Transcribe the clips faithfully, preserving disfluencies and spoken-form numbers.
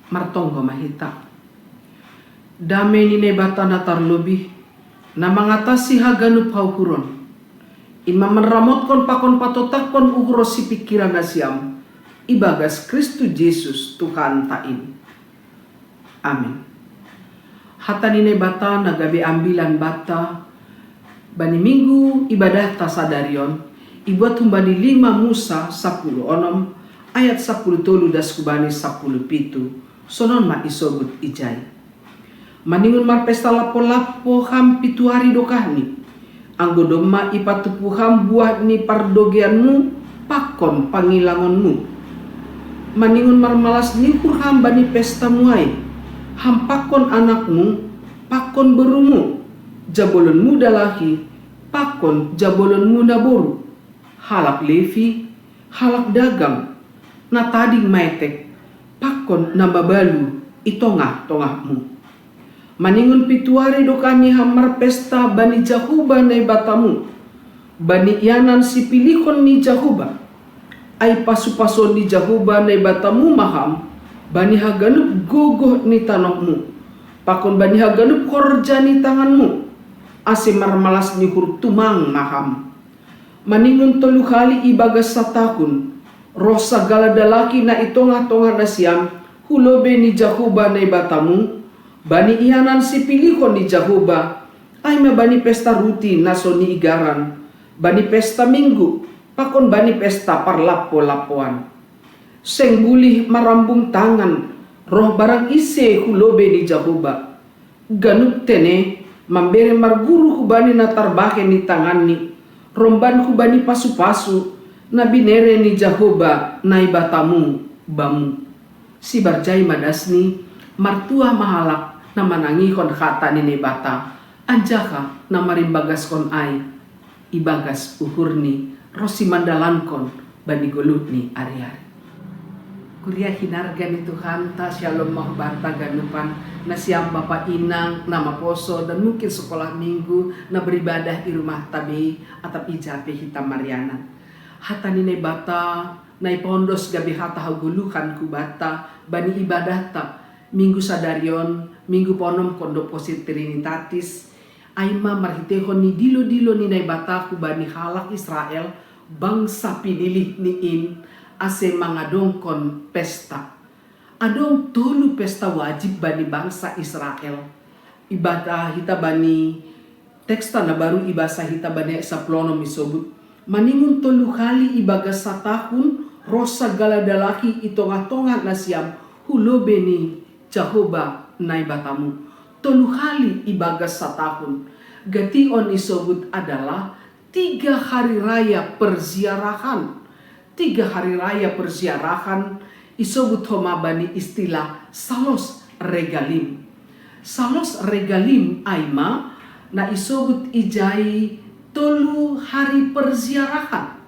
Martonggo ma hita. Dame ni Naibata na tarlobih, na mangatasi haganup hauhuron, in ma manramotkon pakon patotakkon uhur ro sipingkiran nasiam, ibagas Kristus Jesus Tuhanta in. Amin. Hata ni Naibata na gabe ambilan banta bani minggu ibadahta sadari on, ibuat humbani lima Musa sapuluh onom, ayat sapuluh tolu das hubani sapuluh pitu. Sonon ma isobut ijai. Maningon marpesta lapo-lapo ham pitu ari dokahni, anggo domma ipatupu ham buah ni pardogeanmu pakon pangilangonmu. Maningon marmalas ni uhur ham bani pestamu ai, ham pakon anakmu, pakon borumu, jabolonmu dalahi, pakon jabolonmu naboru, halak Levi, halak dagang, na tading maetek, pakon na mabalu i tongah-tongahmu. Maningon pitu ari dokahni ham marpesta bani Jahowa Naibatamu, bani ianan sipilihon ni Jahowa. Ai pasu-pasuon ni Jahowa Naibatamu ma ham bani haganup gogoh ni tanohmu, pakon bani haganup horja ni tanganmu, ase marmalas ni uhur tumang ma ham. Maningon tolu hali ibagas satahun, roh sagala dalaki na i tongah-tongah nasiam hu lobei ni Jahowa Naibatamu, bani ianan sipilihon ni Jahowa, ai ma bani pesta ruti na so niigaran, bani pesta Minggu, pakon bani pesta parlappo-lappoan. Seng bulih marambung tangan roh barang ise hu lobei ni Jahowa. Ganup tene mambere marguru hubani na tarbahen ni tanganni, romban hubani pasu-pasu na binere ni Jahowa Naibatamu bamu. Sibarjai ma dasni, martua ma halak na manangihon hata ni Naibata, anjaha na marimbagaskon ai ibagas uhurni ronsi mandalankon bani goluhni ari-ari. Kuria hinarga ni Tuhanta, syalom ma hubanta ganupan, nasiam bapa inang na maposo dan mungkin sekolah minggu na beribadah i rumahta bei atap ija pe hita marianan. Hata ni Naibata na ipaondos gabe hata hagoluhan hubanta bani ibadahta Minggu sadari on, Minggu paonomkon dob posi Trinitatis, ai ma marhiteihon ni dilo-dilo ni Naibata hubani halak Israel, bangsa pinilihni in, ase mangadongkon pesta. Adong tolu pesta wajib bani bangsa Israel. Ibaca hita bani teksta na baru, ibasa hita bani ayat sapuluh onom isobut, maningon tolu hali ibagas satahun roh sagala dalaki i tongah-tongah nasiam hu lobei ni Jahowa Naibatamu. Tolu hali ibagas satahun. Gati on isobut adalah tiga hari raya perziarahan. Tiga hari raya perziarahan isobut homa bani istilah Salos Regalim. Salos Regalim ai ma na isobut ijai tolu hari perziarahan.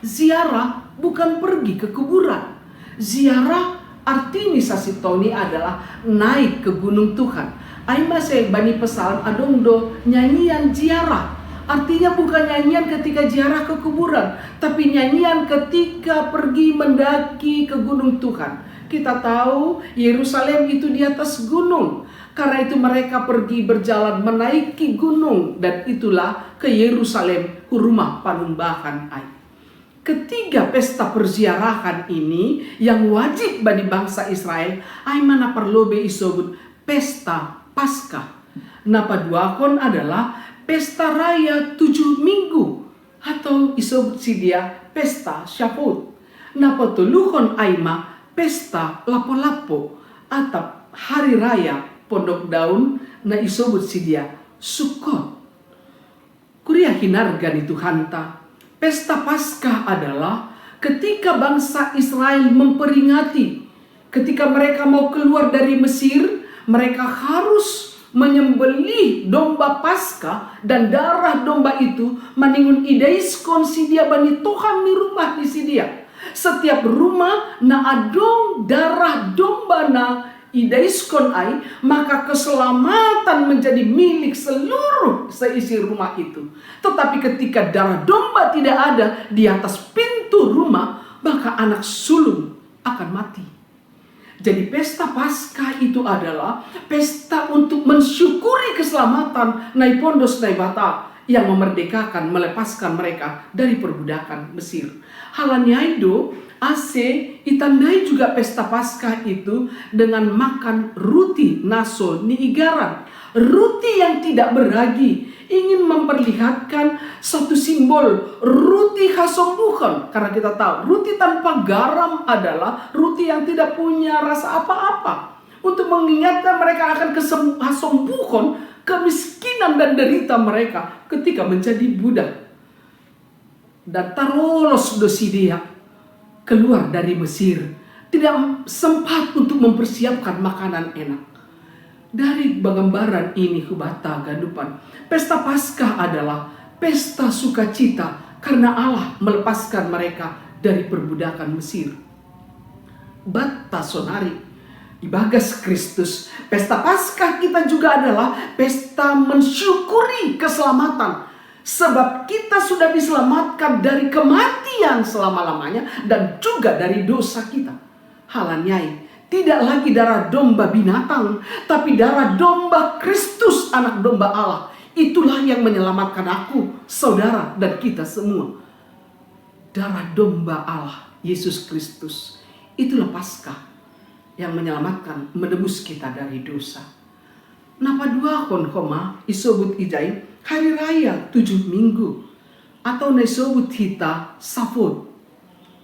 Ziarah bukan pergi ke kuburan. Ziarah artini sasintongni adalah naik ke gunung Tuhan. Ai ma ise bani pesalm adong do nyanyian ziarah. Artinya bukan nyanyian ketika ziarah ke kuburan, tapi nyanyian ketika pergi mendaki ke gunung Tuhan. Kita tahu Yerusalem itu di atas gunung. Karena itu mereka pergi berjalan menaiki gunung dan itulah ke Yerusalem, rumah panumbahan ai. Ketiga pesta perziarahan ini yang wajib bani bangsa Israel, ai ma na parlobei isobut pesta Paskah. Na paduahon adalah pesta raya tujuh minggu atau isobut si dia pesta Shavuot. Na patoluhon ai ma pesta lapo-lapo atap hari raya pondok daun na isobut si dia Sukkot. Kuria hinarga ni Tuhanta, pesta Paskah adalah ketika bangsa Israel memperingati, ketika mereka mau keluar dari Mesir, mereka harus menyembelih domba Paskah dan darah domba itu maningon idaiskon si dia bani tohang ni rumah ni si dia. Setiap rumah na adong darah domba na idaiskon ai, maka keselamatan menjadi milik seluruh seisi rumah itu. Tetapi ketika darah domba tidak ada di atas pintu rumah, maka anak sulung akan mati. Jadi pesta Paskah itu adalah pesta untuk mensyukuri keselamatan Nai Pondos Nai Bata yang memerdekakan, melepaskan mereka dari perbudakan Mesir. Halaniaido, ase itandai juga pesta Paskah itu dengan makan ruti naso ni igaran. Ruti yang tidak beragi ingin memperlihatkan satu simbol ruti hasombuhon. Karena kita tahu ruti tanpa garam adalah ruti yang tidak punya rasa apa-apa. Untuk mengingatkan mereka akan kesem- hasombuhon, kemiskinan dan derita mereka ketika menjadi budak. Dan tarolos do sidea keluar dari Mesir, tidak sempat untuk mempersiapkan makanan enak. Dari penggambaran ini hubata ganupan, pesta Paskah adalah pesta sukacita karena Allah melepaskan mereka dari perbudakan Mesir. Bata sonari, ibagas Kristus, pesta Paskah kita juga adalah pesta mensyukuri keselamatan. Sebab kita sudah diselamatkan dari kematian selama-lamanya dan juga dari dosa kita. Halaniai, tidak lagi darah domba binatang, tapi darah domba Kristus, anak domba Allah. Itulah yang menyelamatkan aku, saudara, dan kita semua. Darah domba Allah, Yesus Kristus. Itulah Paskah yang menyelamatkan, menebus kita dari dosa. Napaduahon homa isobut ijai hari raya tujuh minggu, atau naisobut hita Savot.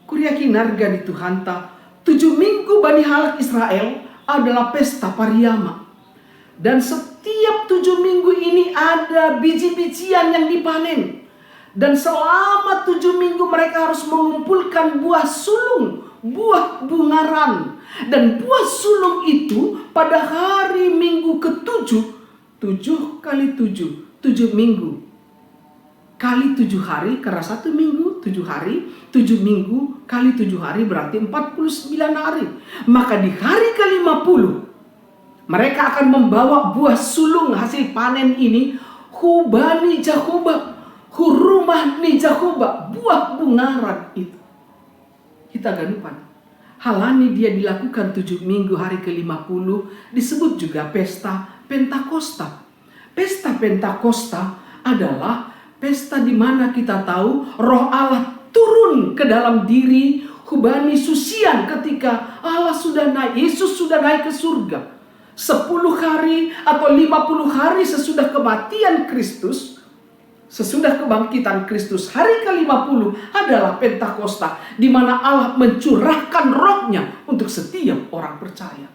Kuria hinarga ni Tuhanta, tujuh minggu bani halak Israel adalah pesta pariama. Dan setiap tujuh minggu ini ada biji-bijian yang dipanen. Dan selama tujuh minggu mereka harus mengumpulkan buah sulung, buah bungaran. Dan buah sulung itu pada hari minggu ketujuh, tujuh kali tujuh, tujuh minggu kali tujuh hari, karena satu minggu tujuh hari, tujuh minggu kali tujuh hari berarti empat puluh sembilan hari. Maka di hari ke lima puluh, mereka akan membawa buah sulung hasil panen ini hubani Jahoba, hurumah ni Jahoba, buah bungaran itu. Kita ganupan. Halani dia dilakukan tujuh minggu hari ke lima puluh, disebut juga pesta Pentakosta. Pesta Pentakosta adalah pesta di mana kita tahu Roh Allah turun ke dalam diri hubani susian ketika Allah sudah naik, Yesus sudah naik ke surga. Sepuluh hari atau lima puluh hari sesudah kematian Kristus, sesudah kebangkitan Kristus, hari ke lima puluh adalah Pentakosta, di mana Allah mencurahkan rohnya untuk setiap orang percaya.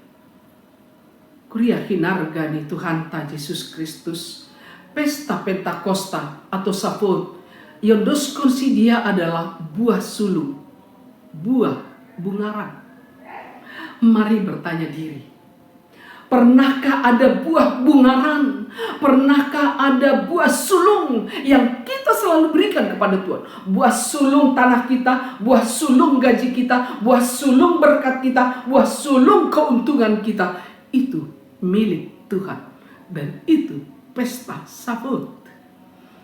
Kuria hinarga ni Tuhanta Yesus Kristus, pesta Pentakosta atau Savot, yondos konsidia adalah buah sulung, buah bungaran. Mari bertanya diri, pernahkah ada buah bungaran? Pernahkah ada buah sulung yang kita selalu berikan kepada Tuhan? Buah sulung tanah kita, buah sulung gaji kita, buah sulung berkat kita, buah sulung keuntungan kita. Itu milik Tuhan. Dan itu pesta Savot.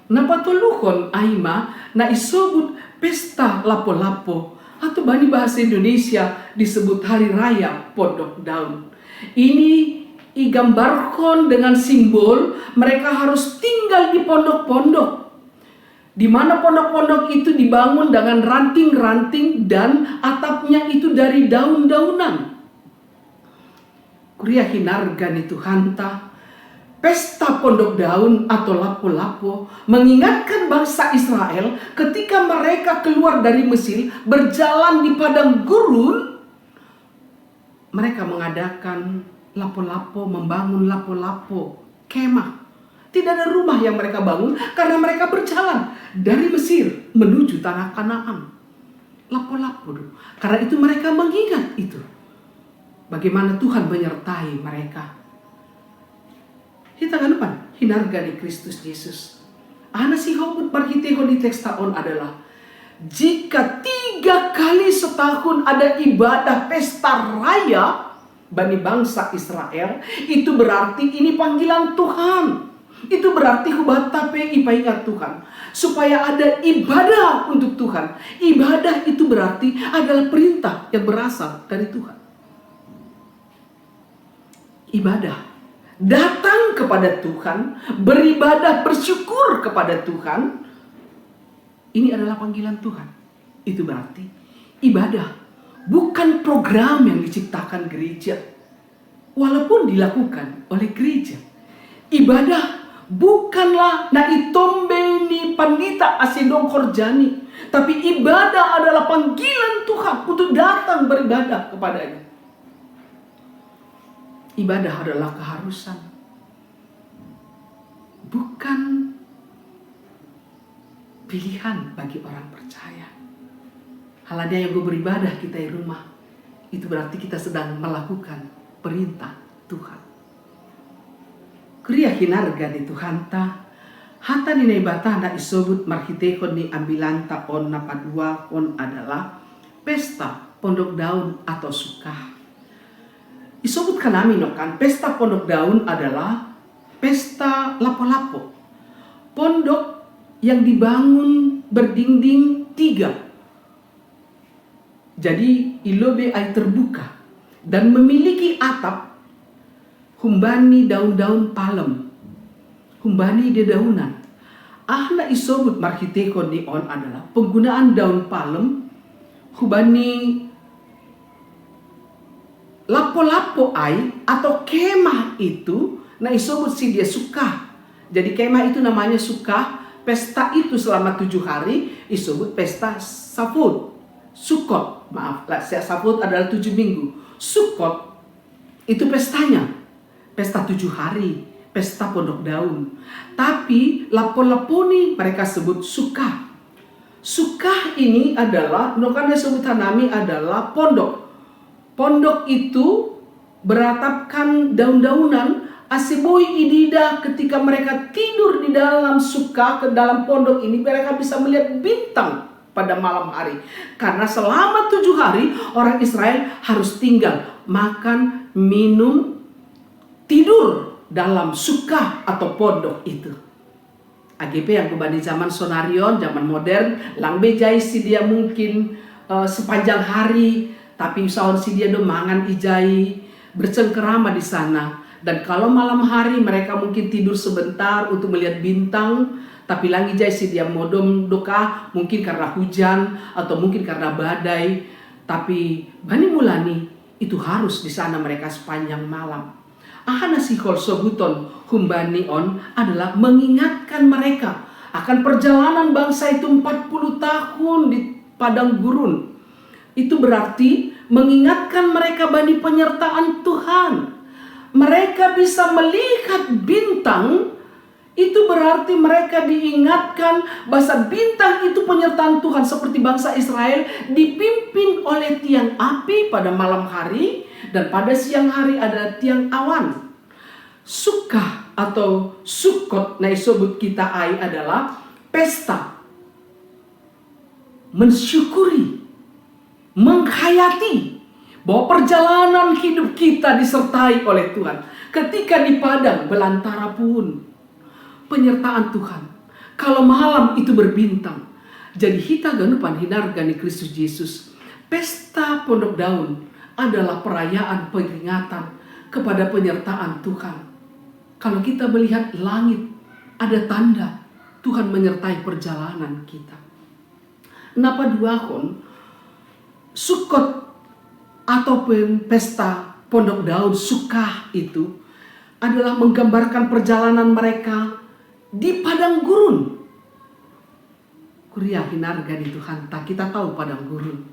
Napatoluhon aima na isobut pesta lapo-lapo, atau bani bahasa Indonesia disebut Hari Raya Pondok Daun. Ini igambarkan dengan simbol mereka harus tinggal di pondok-pondok, di mana pondok-pondok itu dibangun dengan ranting-ranting dan atapnya itu dari daun-daunan. Kuria hinarga ni Tuhanta, pesta Pondok Daun atau lapo-lapo mengingatkan bangsa Israel ketika mereka keluar dari Mesir, berjalan di padang gurun, mereka mengadakan lapo-lapo, membangun lapo-lapo, kemah. Tidak ada rumah yang mereka bangun karena mereka berjalan dari Mesir menuju tanah Kanaan. Lapo-lapo do. Karena itu mereka mengingat itu. Bagaimana Tuhan menyertai mereka. Hita ganupan hinarga ni Kristus Yesus. Ana sihobut marhitehon di teks ta on adalah, jika tiga kali setahun ada ibadah pesta raya bani bangsa Israel, itu berarti ini panggilan Tuhan. Itu berarti hubata pe ipaingat Tuhan supaya ada ibadah untuk Tuhan. Ibadah itu berarti adalah perintah yang berasal dari Tuhan. ibadah, datang kepada Tuhan, beribadah, bersyukur kepada Tuhan, ini adalah panggilan Tuhan. Itu berarti ibadah bukan program yang diciptakan gereja, walaupun dilakukan oleh gereja. Ibadah bukanlah na itombe ni pandita ase dong korjani, tapi ibadah adalah panggilan Tuhan untuk datang beribadah kepada-Nya. Ibadah adalah keharusan, bukan pilihan bagi orang percaya. Halanya yang beribadah kita di rumah, itu berarti kita sedang melakukan perintah Tuhan. Kuria hinarga ni Tuhanta, hata ni Naibata na isobut marhitehon ni ambilanta on na paduahon adalah pesta pondok daun atau Sukkah. Isobut hanami no kan, pesta pondok daun adalah pesta lapo-lapo. Pondok yang dibangun berdinding tiga. Jadi, i lobi ai terbuka dan memiliki atap humbani daun-daun palem, humbani dedaunan. Aha na isobut marhitehon ni on adalah penggunaan daun palem humbani lapo-lapo ai atau kemah itu na isobut si dia Sukkah. Jadi kemah itu namanya Sukkah, pesta itu selama tujuh hari isobut pesta Shavuot, Sukkot, maaf, la-, Shavuot adalah tujuh minggu. Sukkot itu pestanya, pesta tujuh hari, pesta pondok daun. Tapi lapo-lapo ni mereka sebut Sukkah. Sukkah ini adalah, no kan na isobut hanami adalah pondok. Pondok itu beratapkan daun-daunan, ase boi ida-ida ketika mereka tidur di dalam Sukkah, ke dalam pondok ini, mereka bisa melihat bintang pada malam hari. Karena selama tujuh hari orang Israel harus tinggal, makan, minum, tidur dalam Sukkah atau pondok itu. Age pe anggo bani zaman sonari on, zaman modern, lang be ijai si dia mungkin, eh, sepanjang hari, tapi usahaon si dia do mangan ijai, bercengkerama di sana. Dan kalau malam hari mereka mungkin tidur sebentar untuk melihat bintang, tapi lang ijai si dia modom do ka, mungkin karena hujan atau mungkin karena badai. Tapi bani mulani itu harus di sana mereka sepanjang malam. Aha na sihol sobuton humbani on adalah mengingatkan mereka akan perjalanan bangsa itu empat puluh tahun di padang gurun. Itu berarti mengingatkan mereka bani penyertaan Tuhan. Mereka bisa melihat bintang, itu berarti mereka diingatkan bahasa bintang itu penyertaan Tuhan, seperti bangsa Israel dipimpin oleh tiang api pada malam hari dan pada siang hari ada tiang awan. Sukkah atau Sukkot na isobut kita ai adalah pesta mensyukuri, menghayati bahwa perjalanan hidup kita disertai oleh Tuhan. Ketika di padang belantara pun, penyertaan Tuhan. Kalau malam itu berbintang, jadi hita ganupan hinarga ni Kristus Yesus. Pesta Pondok Daun adalah perayaan peringatan kepada penyertaan Tuhan. Kalau kita melihat langit, ada tanda Tuhan menyertai perjalanan kita. Na paduahon, Sukkot ataupun pesta Pondok Daun, Sukkah itu adalah menggambarkan perjalanan mereka di padang gurun. Kuria hinarga ni Tuhanta, kita tahu padang gurun.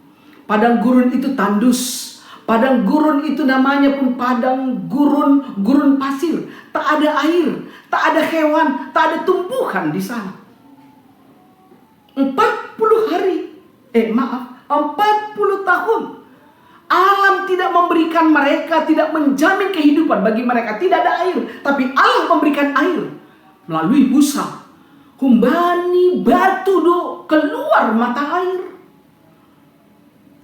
Padang gurun itu tandus. Padang gurun itu namanya pun padang gurun, gurun pasir. Tak ada air, tak ada hewan, tak ada tumbuhan di sana. Empat puluh hari, eh, maaf, empat puluh tahun. Alam tidak memberikan mereka, tidak menjamin kehidupan bagi mereka. Tidak ada air, tapi Allah memberikan air melalui Musa. Humbani batu do keluar mata air.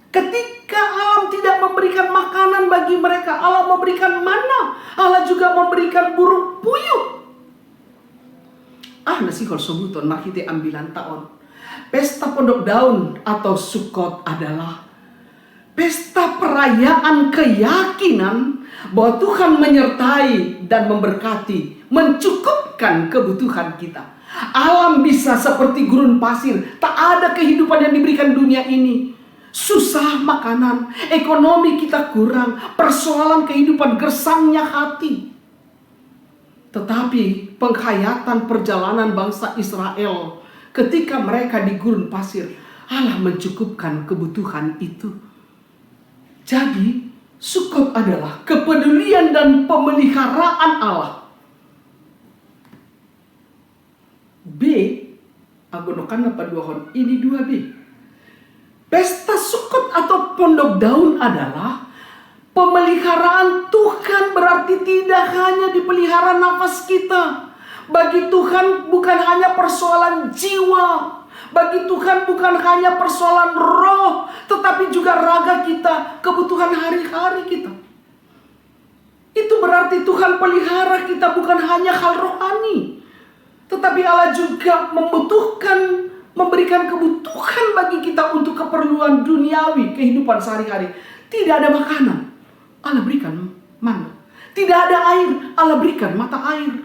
Ketika alam tidak memberikan makanan bagi mereka, Allah memberikan manna, Allah juga memberikan burung puyuh. Ah, na sihol sobuton marhite ambilanta on. Pesta Pondok Daun atau Sukkot adalah Pesta perayaan keyakinan bahwa Tuhan menyertai dan memberkati, mencukupkan kebutuhan kita. Alam bisa seperti gurun pasir, tak ada kehidupan yang diberikan dunia ini. Susah makanan, ekonomi kita kurang, persoalan kehidupan, gersangnya hati. Tetapi penghayatan perjalanan bangsa Israel ketika mereka di gurun pasir, Allah mencukupkan kebutuhan itu. Jadi, Sukkot adalah kepedulian dan pemeliharaan Allah. B, agonokan apa dua hon ini dua B. Pesta Sukkot atau Pondok Daun adalah pemeliharaan Tuhan, berarti tidak hanya dipelihara nafas kita. Bagi Tuhan bukan hanya persoalan jiwa. Bagi Tuhan bukan hanya persoalan roh, tetapi juga raga kita, kebutuhan hari-hari kita. Itu berarti Tuhan pelihara kita bukan hanya hal rohani, tetapi Allah juga membutuhkan, memberikan kebutuhan bagi kita untuk keperluan duniawi, kehidupan sehari-hari. Tidak ada makanan, Allah berikan mana. Tidak ada air, Allah berikan mata air.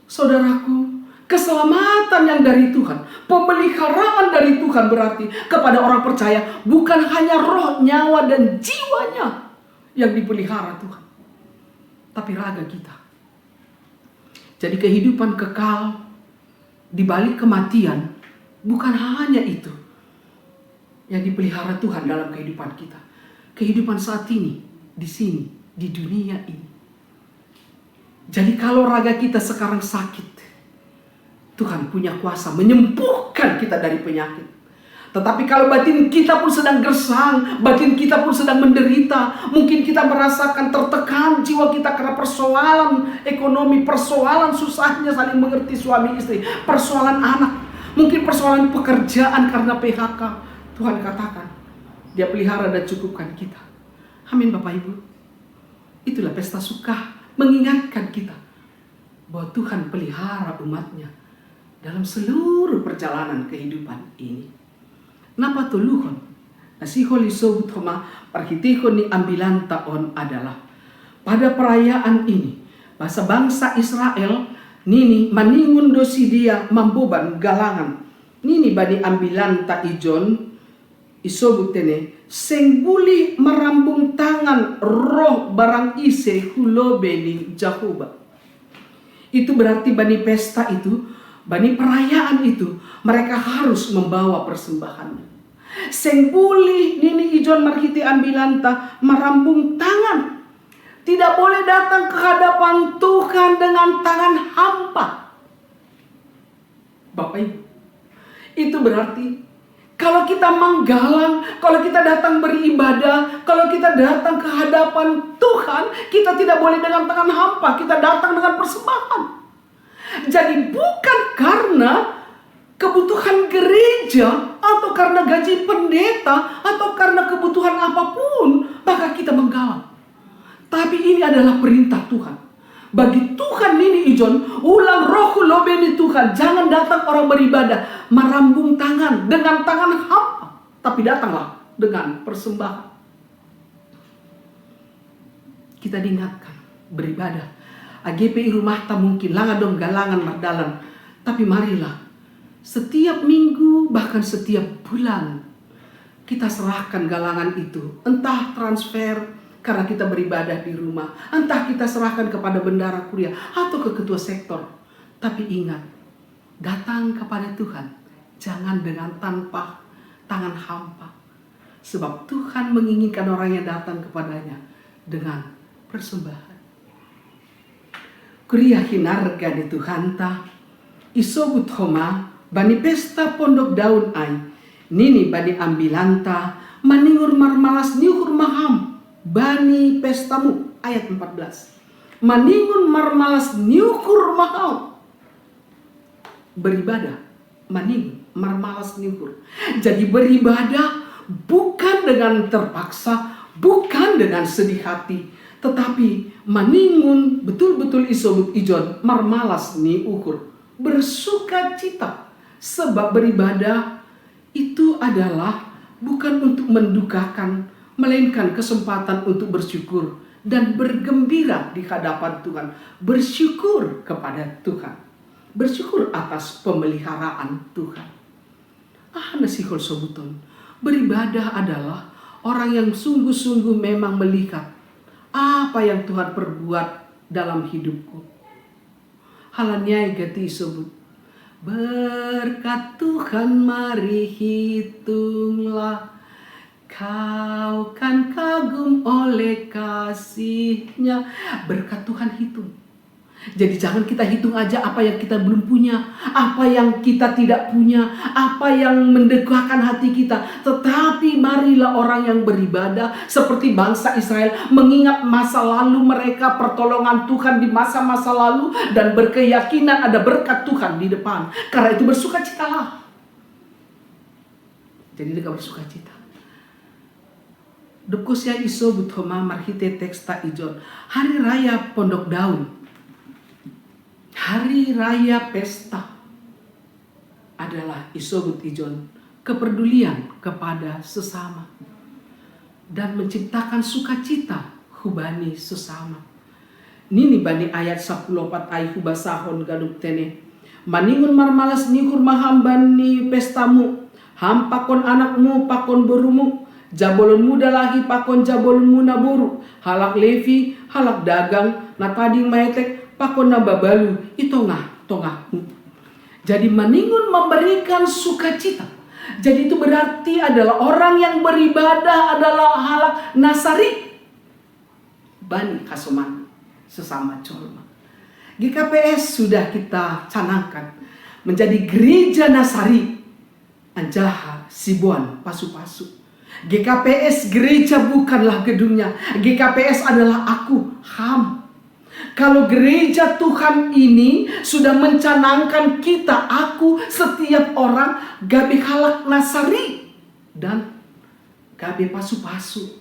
Saudaraku, keselamatan yang dari Tuhan, pemeliharaan dari Tuhan berarti kepada orang percaya bukan hanya roh, nyawa, dan jiwanya yang dipelihara Tuhan, tapi raga kita. Jadi kehidupan kekal di balik kematian bukan hanya itu yang dipelihara Tuhan dalam kehidupan kita. Kehidupan saat ini, di sini, di dunia ini. Jadi kalau raga kita sekarang sakit, Tuhan punya kuasa menyembuhkan kita dari penyakit. Tetapi kalau batin kita pun sedang gersang, batin kita pun sedang menderita, mungkin kita merasakan tertekan jiwa kita karena persoalan ekonomi, persoalan susahnya saling mengerti suami istri, persoalan anak, mungkin persoalan pekerjaan karena P H K. Tuhan katakan, Dia pelihara dan cukupkan kita. Amin, Bapak Ibu. Itulah pesta Sukkah, mengingatkan kita bahwa Tuhan pelihara umatnya dalam seluruh perjalanan kehidupan ini. Napa toluhon? Nasihol isobut homa parhitihon ni ambilanta on adalah pada perayaan ini, basa bangsa Israel nini maningun do si dia mamboban galangan nini bani ambilanta ijon, isobut tene, seng bulih marambung tangan roh barang ise hu lobe ni Jahowa. Itu berarti bani pesta itu, bani perayaan itu, mereka harus membawa persembahannya. Seng bulih nini ijon marhite ambilanta marambung tangan. Tidak boleh datang ke hadapan Tuhan dengan tangan hampa. Bapak Ibu, itu berarti kalau kita manggalang, kalau kita datang beribadah, kalau kita datang ke hadapan Tuhan, kita tidak boleh dengan tangan hampa, kita datang dengan persembahan. Jadi bukan karena kebutuhan gereja atau karena gaji pendeta atau karena kebutuhan apapun, maka kita menggalang. Tapi ini adalah perintah Tuhan. Bagi Tuhan nini ijon, ulang roh hu lobe ni Tuhan, jangan datang orang beribadah marambung tangan, dengan tangan hampa, tapi datanglah dengan persembahan. Kita diingatkan beribadah. Age pe i rumahta mungkin langa dong galangan mardalan, tapi marilah setiap minggu, bahkan setiap bulan, kita serahkan galangan itu, entah transfer karena kita beribadah di rumah, entah kita serahkan kepada bendahara kuria atau ke ketua sektor. Tapi ingat, datang kepada Tuhan jangan dengan tanpa tangan hampa, sebab Tuhan menginginkan orang yang datang kepada-Nya dengan persembahan. Kuria hinarga ni Tuhanta, isobut homa bani pesta Pondok Daun ai, nini bani ambilanta, maningun marmalas ni uhur ma Ham bani pestamu. Ayat empat belas. Maningun marmalas ni uhur ma Ham. Beribadah maningun marmalas ni uhur. Jadi beribadah bukan dengan terpaksa, bukan dengan sedih hati, tetapi maningun betul-betul isobut ijon marmalas ni uhur, bersukacita, sebab beribadah itu adalah Bukan untuk mendukakan, melainkan kesempatan untuk bersyukur dan bergembira di hadapan Tuhan. Bersyukur kepada Tuhan. Bersyukur atas pemeliharaan Tuhan. Ah, na sihol sobuton. Beribadah adalah orang yang sungguh-sungguh memang melihat apa yang Tuhan perbuat dalam hidupku. Halaniai gati isobut. Berkat Tuhan mari hitunglah. Kau kan kagum oleh kasihnya. Berkat Tuhan hitung. Jadi jangan kita hitung aja apa yang kita belum punya, apa yang kita tidak punya, apa yang mendekahkan hati kita. Tetapi marilah orang yang beribadah seperti bangsa Israel, mengingat masa lalu mereka, pertolongan Tuhan di masa-masa lalu, dan berkeyakinan ada berkat Tuhan di depan. Karena itu bersukacitalah. Jadi dengan bersukacita. Dukos ya isobut homa marhite teksta ijon. Hari raya Pondok Daun. Hari raya pesta adalah isobut ijon kepedulian kepada sesama dan menciptakan sukacita hubani sesama. Nini bani ayat sapuluh opat ai hubasahon ganup tene. Maningon marmalas ni uhur ma ham bani pestamu, ham pakon anakmu pakon borumu, jabolonmu dalahi pakon jabolonmu naboru, halak Levi, halak dagang, na tading maetek, pakon na babalu i tongah-tongahmu. Jadi maningon memberikan sukacita. Jadi itu berarti adalah orang yang beribadah adalah halak na sari bani kasoman sesama jolma. G K P S sudah kita canangkan menjadi gereja na sari anjaha siboan pasu-pasu. G K P S gereja bukanlah gedungnya. G K P S adalah aku, ham. Kalau gereja Tuhan ini sudah mencanangkan kita, aku, setiap orang, gabe halak na sari dan gabe pasu-pasu.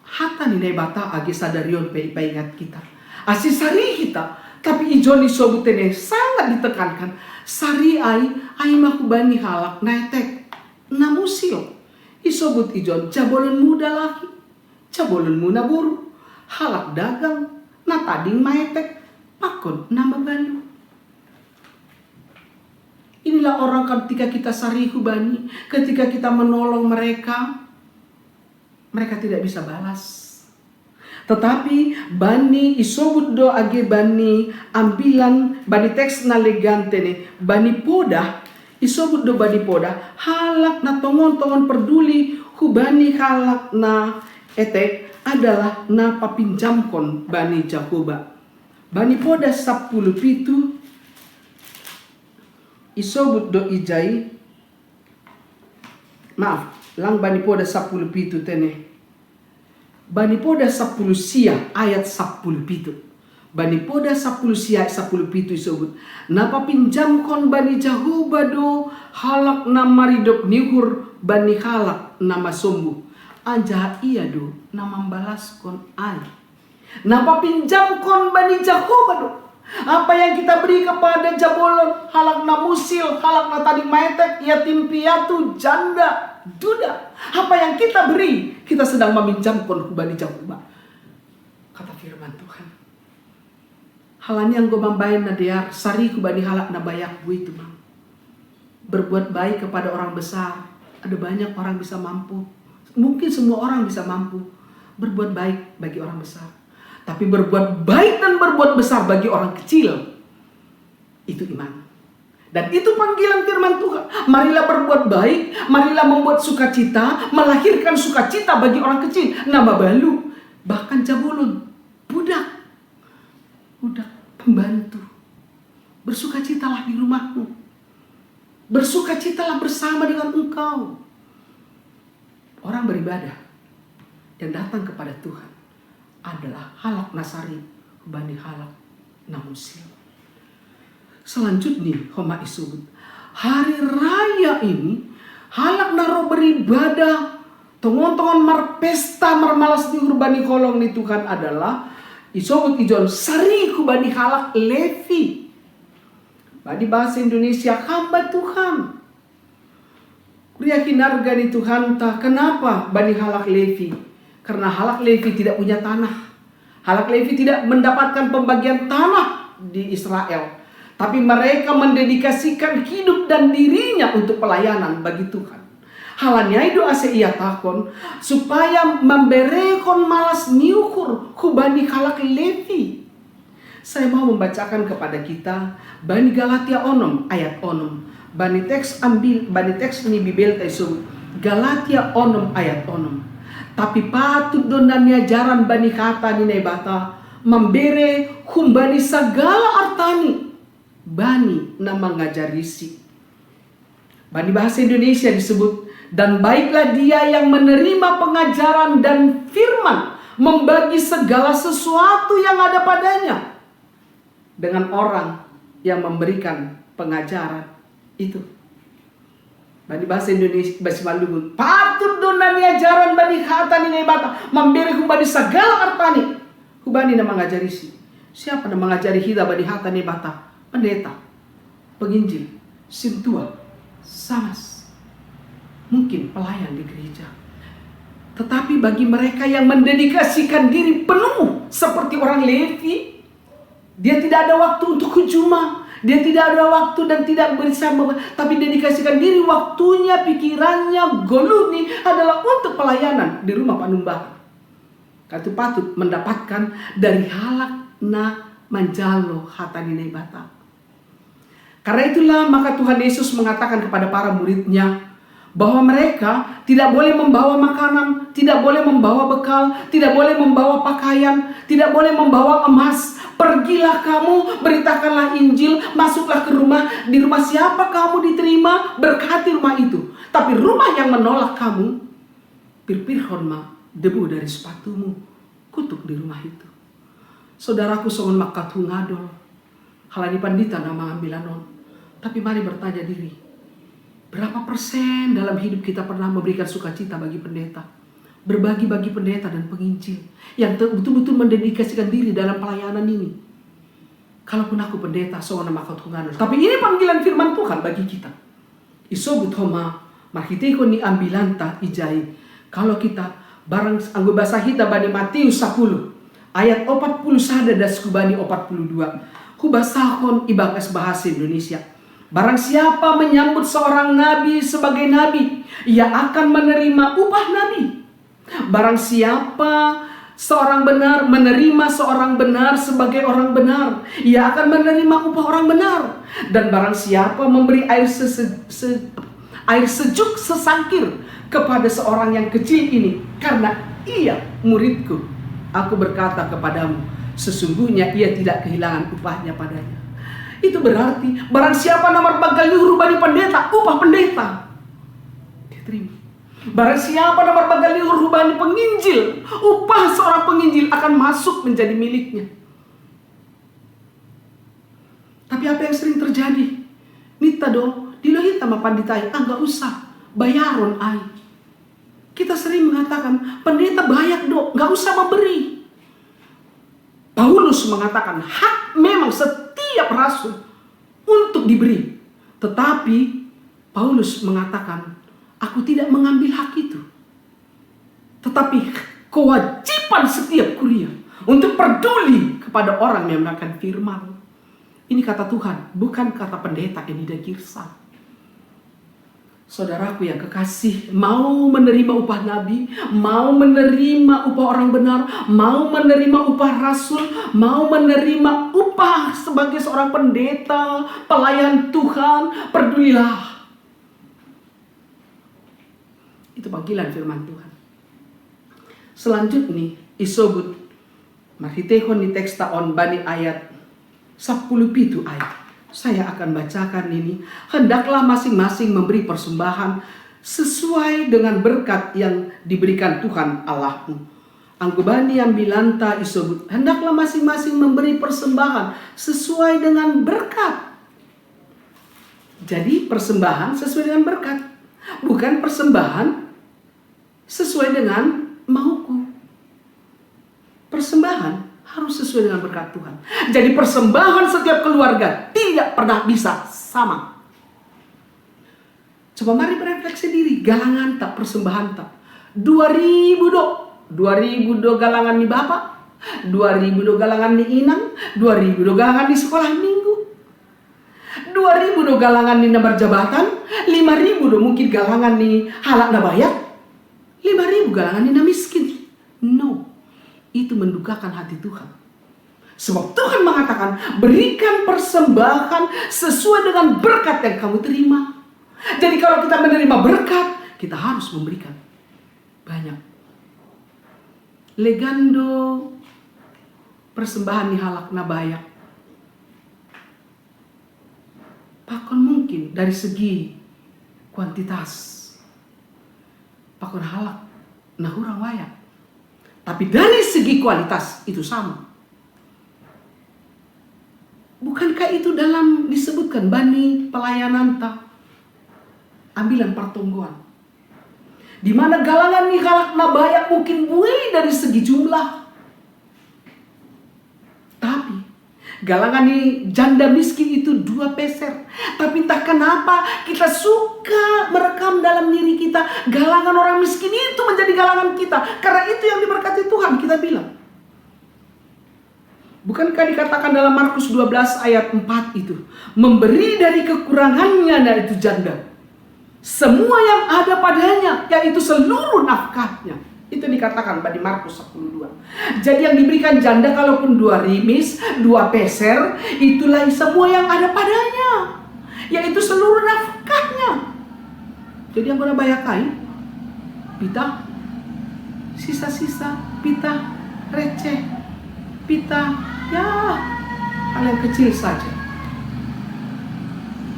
Hata ni Naibata age sadarion pe ipaingat kita. Asi sari hita, tapi ijon isobut tene sangat ditekankan. Sari ai, ai ma hubani halak na etek, na musil. Isobut ijon jabolonmu dalahi, jabolonmu naboru, halak dagang, na tading maetek, pakon na babalu. Inilah orang ketika kita sari hubani, ketika kita menolong mereka, mereka tidak bisa balas. Tetapi bani isobut do age bani ambilan bani teks na legan tene, bani podah, isobut do bani podah, halak na tongon-tongon perduli hubani halak na etek adalah na papinjamkon bani Jahowa. Bani podah sapuluh pitu, isobut do ijai, maaf, lang bani podah sapuluh pitu tene. Bani podah sapuluh sia ayat sapuluh pitu. Bani podah sapuluh sia ayat sapuluh pitu isobut. Na papinjamkon bani Jahowa do halak na maridop ni uhur bani halak na masombuh. Anjaha ia do na mambalaskon ai. Na papinjamkon bani Jahowa do. Apa yang kita beri kepada jabolon, halak na musil, halak na tading maetek, yatim piatu, janda, duda. Apa yang kita beri, kita sedang meminjamkon hubani Jahowa. Kata firman Tuhan. Halani anggo mambaen na dear, sari hubani halak na bayak buei tumang. Berbuat baik kepada orang besar. Ada banyak orang bisa mampu. Mungkin semua orang bisa mampu berbuat baik bagi orang besar. Tapi berbuat baik dan berbuat besar bagi orang kecil, itu iman. Dan itu panggilan firman Tuhan. Marilah berbuat baik, marilah membuat sukacita, melahirkan sukacita bagi orang kecil. Na babalu, bahkan jabolon, budak, budak pembantu. Bersukacitalah di rumahmu. Bersukacitalah bersama dengan engkau. Orang beribadah yang datang kepada Tuhan adalah halak na sari hubani halak na musil. Selanjutnya, homa isobut. Hari raya ini, halak na ro beribadah, tongon-tongon marpesta, marmalas ni uhur bani holong ni Tuhan adalah isobut ijon sari hubani halak Levi. Bani bahasa Indonesia, hamba Tuhan. Kuria hinarga ni Tuhanta, kenapa bani halak Levi? Karena halak Levi tidak punya tanah. Halak Levi tidak mendapatkan pembagian tanah di Israel. Tapi mereka mendedikasikan hidup dan dirinya untuk pelayanan bagi Tuhan. Halani ai do ase ihatahon, supaya mamberehon malas ni uhur hubani halak Levi. Saya mau membacakan kepada kita bani Galatia onom ayat onom. Bani teks ambil, bani teks ni Bibelta isobut Galatia onom ayat onom. Tapi patut do na niajaran bani hata ni Naibata mambere humbani sagala artani bani na mangajarisi. Bani bahasa Indonesia disebut, dan baiklah dia yang menerima pengajaran dan firman, membagi segala sesuatu yang ada padanya dengan orang yang memberikan pengajaran itu. Bani bahasa Indonesia, bahasa Simalungun, patut do na niajaran bani hata ni Naibata mambere humbani sagala artani hubani na mangajarisi. Siapa na mangajari hita bani hata ni Naibata? Pendeta, penginjil, sintua, samas, mungkin pelayan di gereja. Tetapi bagi mereka yang mendedikasikan diri penuh seperti orang Levi, dia tidak ada waktu untuk hujuma, dia tidak ada waktu dan tidak bisa mem-, tapi dedikasikan diri, waktunya, pikirannya, goluni adalah untuk pelayanan di rumah panumbahan. Katu patut mendapatkan dari halak na manjalo hata ni Naibata. Karena itulah maka Tuhan Yesus mengatakan kepada para muridnya bahwa mereka tidak boleh membawa makanan, tidak boleh membawa bekal, tidak boleh membawa pakaian, tidak boleh membawa emas. Pergilah kamu, beritakanlah Injil, masuklah ke rumah, di rumah siapa kamu diterima, berkati rumah itu. Tapi rumah yang menolak kamu, pirpirhon ma debu dari sepatumu, kutuk di rumah itu. Saudaraku, songon mangkatungadol, halani pandita na mangambilan on. Tapi mari bertanya diri, berapa persen dalam hidup kita pernah memberikan sukacita bagi pendeta, berbagi bagi pendeta dan penginjil, yang te-, betul-betul mendedikasikan diri dalam pelayanan ini? Kalaupun aku pendeta, songon na mangkatungadol. Tapi ini panggilan firman Tuhan bagi kita. Isobut homa marhiteihon ni ambilanta ijai. Kalau kita, barang anggo basa hita bani Matius sapuluh ayat opat puluh sada das hubani opat puluh dua, hubasahon ibagas bahasa Indonesia. Barang siapa menyambut seorang nabi sebagai nabi, ia akan menerima upah nabi. Barang siapa seorang benar menerima seorang benar sebagai orang benar, ia akan menerima upah orang benar. Dan barang siapa memberi air sese-, se-, air sejuk sesangkir kepada seorang yang kecil ini, karena ia muridku, aku berkata kepadamu, sesungguhnya ia tidak kehilangan upahnya padanya. Itu berarti, barang siapa na marbanggal ni uhur bani pendeta, upah pendeta diterima. Barang siapa na marbanggal ni uhur hubani penginjil, upah seorang penginjil akan masuk menjadi miliknya. Tapi apa yang sering terjadi? Ninta do, dilo hita ma pandita i, ah, nggak usah, bayaron ai. Kita sering mengatakan, pendeta banyak do, nggak usah memberi. Paulus mengatakan, hak memang setiap rasul untuk diberi. Tetapi Paulus mengatakan, aku tidak mengambil hak itu. Tetapi kewajiban setiap kuria untuk peduli kepada orang yang mendengarkan firman. Ini kata Tuhan, bukan kata pendeta Edi Dagirsang. Saudaraku yang kekasih, mau menerima upah nabi, mau menerima upah orang benar, mau menerima upah rasul, mau menerima upah sebagai seorang pendeta, pelayan Tuhan, pedulilah. Itu panggilan firman Tuhan. Selanjutnya, isobut marhiteihon ni teksta on bani ayat sapuluh pitu ai. Saya akan bacakan ini. Hendaklah masing-masing memberi persembahan sesuai dengan berkat yang diberikan Tuhan Allahmu. Anggo bani ambilanta isobut, hendaklah masing-masing memberi persembahan sesuai dengan berkat. Jadi persembahan sesuai dengan berkat, bukan persembahan sesuai dengan mauku. Persembahan harus sesuai dengan berkat Tuhan. Jadi persembahan setiap keluarga tidak pernah bisa sama. Coba mari berefleksi diri, galanganta, persembahan ta. Dua ribu do, dua ribu do galangan ni bapa, dua ribu do galangan ni inang, dua ribu do galangan ni sekolah minggu, dua ribu do galangan ni na marjabatan, lima ribu do mungkin galangan ni halak na bayak, lima ribu galangan ni na miskin. No, itu mendukakan hati Tuhan. Sebab Tuhan mengatakan, berikan persembahan sesuai dengan berkat yang kamu terima. Jadi kalau kita menerima berkat, kita harus memberikan banyak. Legan do persembahan ni halak na bayak. Pakon mungkin dari segi kuantitas, pakon halak na hurang bayak. Tapi dari segi kualitas itu sama. Bukankah itu dalam disebutkan bani pelayananta, ambilan partonggoan, di mana galangan ni halak na bayak mungkin buei dari segi jumlah. Tapi galangan ni janda miskin itu dua peser. Tapi entah kenapa kita suka merekam dalam diri kita, galangan orang miskin itu menjadi galangan kita. Karena itu yang diberkati Tuhan, kita bilang. Bukankah dikatakan dalam Markus dua belas ayat empat itu, memberi dari kekurangannya, nah itu janda, semua yang ada padanya, yaitu seluruh nafkahnya. Itu dikatakan di Markus sepuluh dua. Jadi yang diberikan janda kalaupun dua rimis, dua peser, itulah semua yang ada padanya, yaitu seluruh nafkahnya. Jadi yang kena bayar kain, pitah sisa-sisa, pitah receh, pitah, ya, hal yang kecil saja.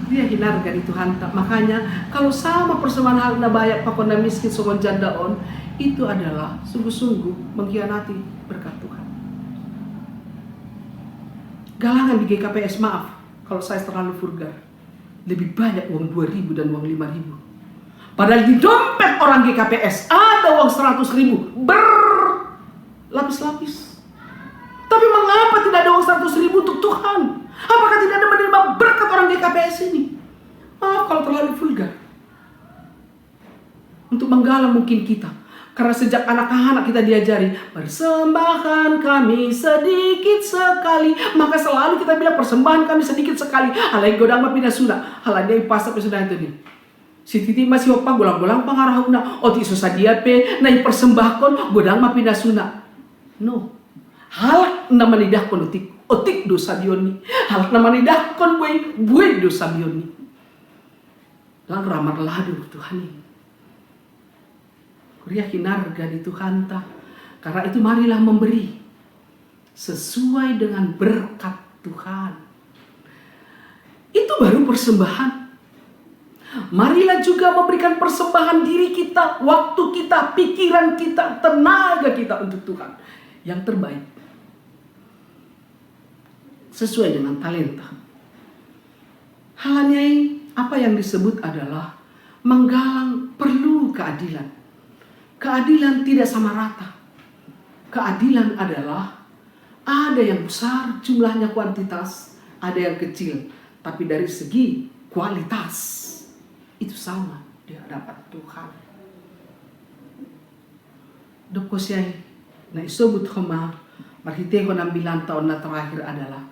Dia hinarga di Tuhanta. Makanya kalau sama persembahan halak na bayak pakon na miskin songon janda on, itu adalah sungguh-sungguh mengkhianati berkat Tuhan. Galangan di G K P S, maaf kalau saya terlalu vulgar, lebih banyak uang dua ribu dan uang lima ribu. Padahal di dompet orang G K P S ada uang seratus ribu berlapis-lapis. Tapi mengapa tidak ada uang seratus ribu untuk Tuhan? Apakah tidak ada menerima berkat orang G K P S ini? Maaf kalau terlalu vulgar. Untuk menggalang mungkin kita. Karena sejak anak-anak kita diajari, persembahan kami sedikit sekali. Maka selalu kita bilang, persembahan kami sedikit sekali. Alai godang ma pinasuna. Alai dia ipasa pe sudah itu nih. Sititi masih opa golang-golang pangarahuna. Otik so sadia pe na ipersembahkon godang ma pinasuna. No. Halak na manidahkon otik, otik do sabionni. Halak na manidahkon buei, buei do sabionni. Lang ra marladu Tuhan i. Kuria hinarga di Tuhanta. Karena itu marilah memberi sesuai dengan berkat Tuhan. Itu baru persembahan. Marilah juga memberikan persembahan diri kita, waktu kita, pikiran kita, tenaga kita untuk Tuhan. Yang terbaik. Sesuai dengan talenta. Halaniai, apa yang disebut adalah menggalang perlu keadilan. Keadilan tidak sama rata. Keadilan adalah ada yang besar jumlahnya kuantitas, ada yang kecil. Tapi dari segi kualitas, itu sama di hadapan Tuhan. Dok kosiai, na isobut homa marhitehon ambilanta on na terakhir adalah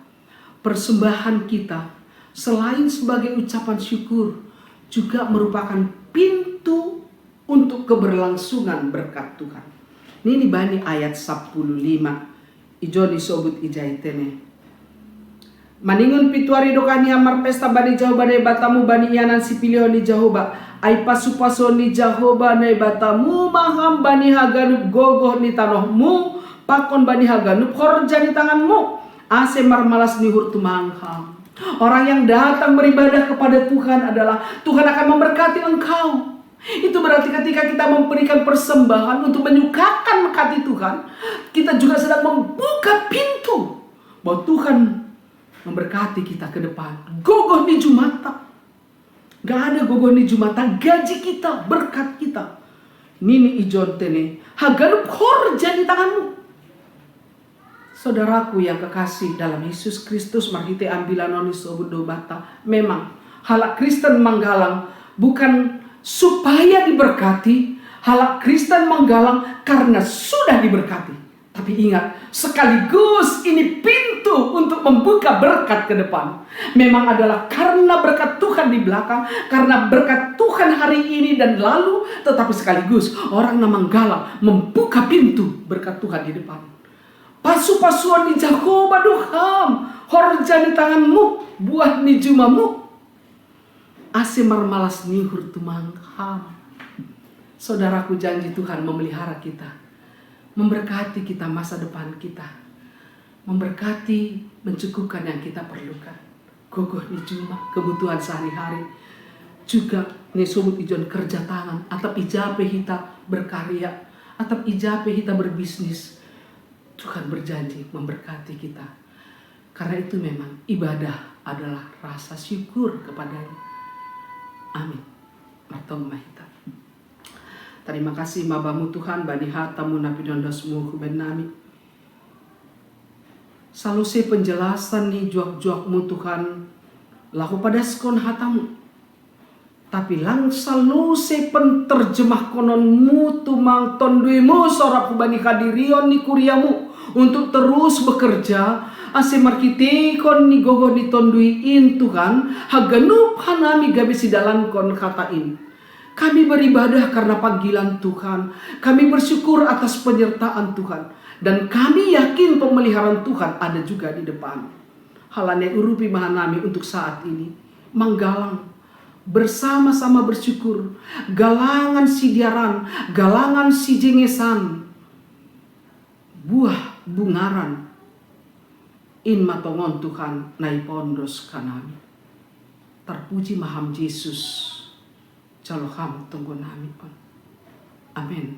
persembahan kita selain sebagai ucapan syukur juga merupakan pintu untuk keberlangsungan berkat Tuhan. Ini bani ayat sepuluh lima. Ijon isobut ijai tene. Maningon pitu ari do hami marpesta bani Jahowa Naibatamu bani ianan sipilihon ni Jahowa. Ai pasupasu ni Jahowa Naibatamu ma ham bani haganup gogoh ni tanohmu, pakon bani haganup horja ni tanganmu. Ase marmalas ni uhur tumangkam. Orang yang datang beribadah kepada Tuhan adalah Tuhan akan memberkati engkau. Itu berarti ketika kita memberikan persembahan untuk menyukakan hati Tuhan, kita juga sedang membuka pintu bahwa Tuhan memberkati kita ke depan. Gogoh ni jumata. Gak ada gogoh ni jumata, gaji kita, berkat kita. Nini ijon tene, haganup horja ni tanganmu. Saudaraku yang kekasih dalam Yesus Kristus, marhite ambilan on isobut do banta. Memang, halak Kristen manggalang bukan Supaya diberkati, halak Kristen manggalang karena sudah diberkati. Tapi ingat, sekaligus ini pintu untuk membuka berkat ke depan. Memang adalah karena berkat Tuhan di belakang, karena berkat Tuhan hari ini dan lalu, tetapi sekaligus orang na manggalang membuka pintu berkat Tuhan di depan. Pasu-pasuan ni Jahowa do ham, horja ni tanganmu, buah ni jumamu, ase marmalas ni uhur tu manggalang. Saudaraku, janji Tuhan memelihara kita, memberkati kita, masa depan kita, memberkati, mencukupkan yang kita perlukan. Gogoh ni juma, kebutuhan sehari-hari. Juga ni sobat ijon kerja tangan, atap ija pe hita berkarya, atap ija pe hita berbisnis. Tuhan berjanji memberkati kita. Karena itu memang ibadah adalah rasa syukur kepada-Nya. Amin. Martong ma hita. Tarima kasih ma Bamu Tuhan, bani hata-Mu na pinondosmu huben nami. Salose penjelasan ni juak-juakmu Tuhan, laho padaskon hata-Mu. Tapi lang salose penterjemahkononmu tu mangtonduimu sorap hubani hadirion ni kuriamu untuk terus bekerja, ase marhiteihon ni gogoh ni tondui in Tuhan, haganup hanami gabe sidalankon hata in. Kami beribadah karena panggilan Tuhan. Kami bersyukur atas penyertaan Tuhan. Dan kami yakin pemeliharaan Tuhan ada juga di depan. Halani urupi ma hanami untuk saat ini. Manggalang. Bersama-sama bersyukur. Galangan sidiaran. Galangan sijengesan. Buah bungaran. In ma tongon Tuhan na ipondos hanami. Tarpuji ma Ham Jesus. Jalo Ham tonggo nami on. Amen.